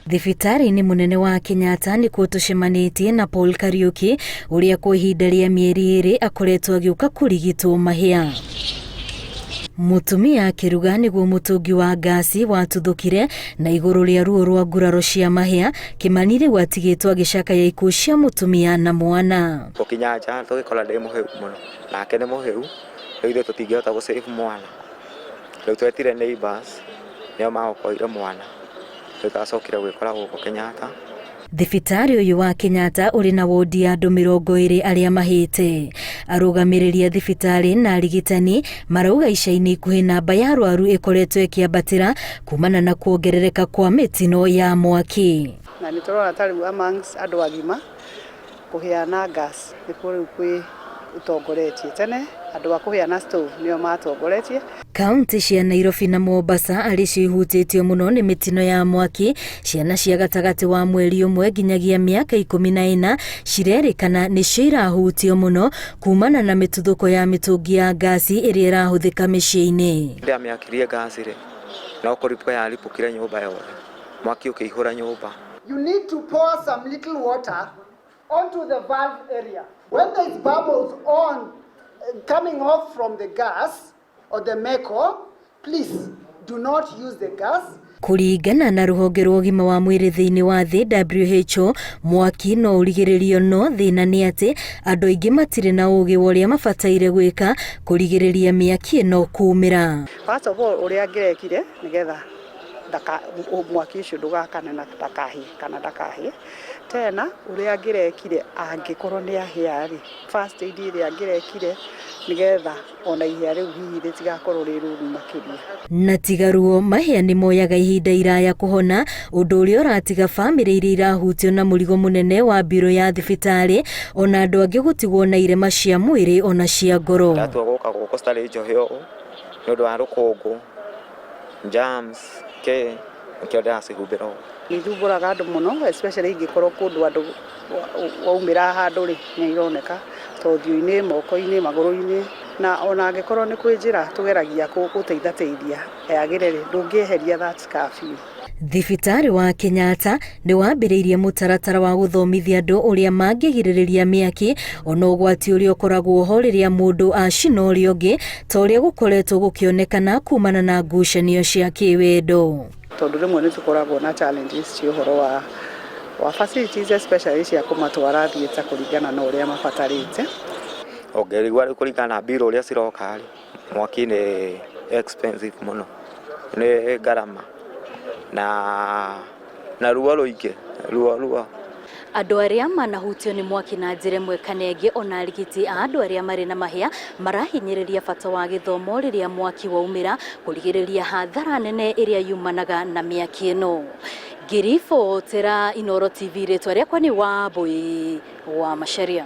Thibitarĩ-inĩ mũnene wa Kenyatta nĩkuo tũcemanĩtie na Paul Kariuki ũrĩa kwa ihinda rĩa mĩeri ĩrĩ akoretwo agĩũka kũrigitwo mahĩa. Mũtumia akĩruga nĩguo mũtũngi wa ngasi watuthũkire na igũrũ rĩa ruo rwa nguraro cia mahĩa, Kĩmani rĩu atigĩtwo agĩcakaya ikuũ cia mũtumia na mwana. Gũkinya nja tũgĩkora ndĩ mũhĩu mũno, nake nĩ mũhĩu, rĩu ithuĩ tũtingĩhota gũ save mwana. Rĩu twetire neighbours nĩo maokoire mwana, rĩu twacokire gwĩkora gũkũ Kenyatta. Thibitarĩ ũyũ wa Kenyatta ũrĩ na wondi ya andũ 20 arĩa mahĩte. Arũgamĩrĩri a thibitarĩ na arigitani marauga ica-inĩ ikuhĩ namba ya arwaru ĩkoretwo ĩkĩambatĩra kumana na kuongerereka kwa mĩtino ya mwaki. Na nĩ tũrona ta rĩu amongst andũ agima kũhĩa na gas nĩkuo rĩu kwĩ ũtongoretie. Tene andũ a kũhĩa na stove nĩo matongoretie. Kaunti cia Nairobi na Mombasa arĩ cio ihutĩtio mũno nĩ mĩtino ya mwaki, ciana cia gatagatĩ wa mweri ũmwe nginyagia mĩaka 14 cirerĩkana nĩcio irahutio mũno kumana na mĩtuthũko ya mĩtũngi ya ngasi ĩrĩa ĩrahũthĩka mĩciĩ-inĩ. Ndĩamĩakirie ngasi rĩ, no kũripũka yaripũkire nyũmba yothe, mwaki ũkĩihũra nyũmba. You need to pour some little water onto the valve area. When there is bubbles on coming off from the gas or the meko, please do not use the gas. Kũringana na rũhonge rwa ũgima wa mwĩrĩ thĩinĩ wa thĩ WHO, mwaki no ũrigĩrĩrio no thĩna nĩ atĩ andũ aingĩ matirĩ na ũgĩ wa ũrĩa mabataire gwĩka kũrigĩrĩria mĩaki ĩno kumĩra. First of all ũrĩa angĩrekire nĩgetha ndaka mwaki ũcio ndũgakane na ndakahĩe kana ndakahĩe. Tena ũrĩa angĩrekire angĩkorwo nĩ ahĩa rĩ, first aid ĩrĩa angĩrekire nĩgetha ona ihĩa rĩu hihi rĩtigakorwo rĩ rĩũru makĩria. Na tiga ruo, mahĩa nĩ moyaga ihinda iraya kũhona, ũndũ ũrĩa ũratiga bamĩrĩ iria irahutio na mũrigo mũnene wa mbirũ ya thibitarĩ, ona andũ angĩ gũtigwo na irema cia mwĩrĩ ona cia ngoro. Ndatua gũka gũkũ citarĩ njohe ũũ nĩ ũndũ wa rũkũngũ, germs, kĩ, nĩkĩo ndĩracihumbĩra ũũ. Nĩ ithumbũraga andũ mũno especially ingĩkorwo kũndũ andũ waumĩra handũ rĩ, nĩ ironeka ta ũthiũ-inĩ, moko-inĩ, magũrũ-inĩ, na ona angĩkorwo nĩ kwĩ njĩra tũgeragia gũteithateithia yagĩre rĩ, ndũngĩeheria that scar biũ. Thibitarĩ wa Kenyatta nĩ wambĩrĩirie mũtaratara wa gũthomithia andũ ũrĩa mangĩgirĩrĩria mĩaki ona ũgwati ũrĩa ũkoragwo ho rĩrĩa mũndũ acina ũrĩa ũngĩ ta ũrĩa gũkoretwo gũkĩonekana kumana na ngucanio cia kĩwendo. Tondũ rĩmwe nĩ tũkoragwo na challenges cia ũhoro wa facilities especially cia kũmatwara theatre kũringana na ũrĩa mabatarĩte. Ũngĩigua rĩu kũringana na mbirũ ũrĩa ciroka rĩ, mwaki nĩ expensive mũno, nĩ ngarama na ruo rũingĩ, ruo ruo. Andũ arĩa manahutio nĩ mwaki na njĩra ĩmwe kana ĩngĩ ona arigiti a andũ arĩa marĩ na mahĩa marahinyĩrĩria bata wa gĩthomo rĩrĩa mwaki waumĩra kũrigĩrĩria hathara nene ĩrĩa yumanaga na mĩaki ĩno. Ngĩribotera Inooro TV rĩtwa rĩakwa nĩ Wambui wa Macharia.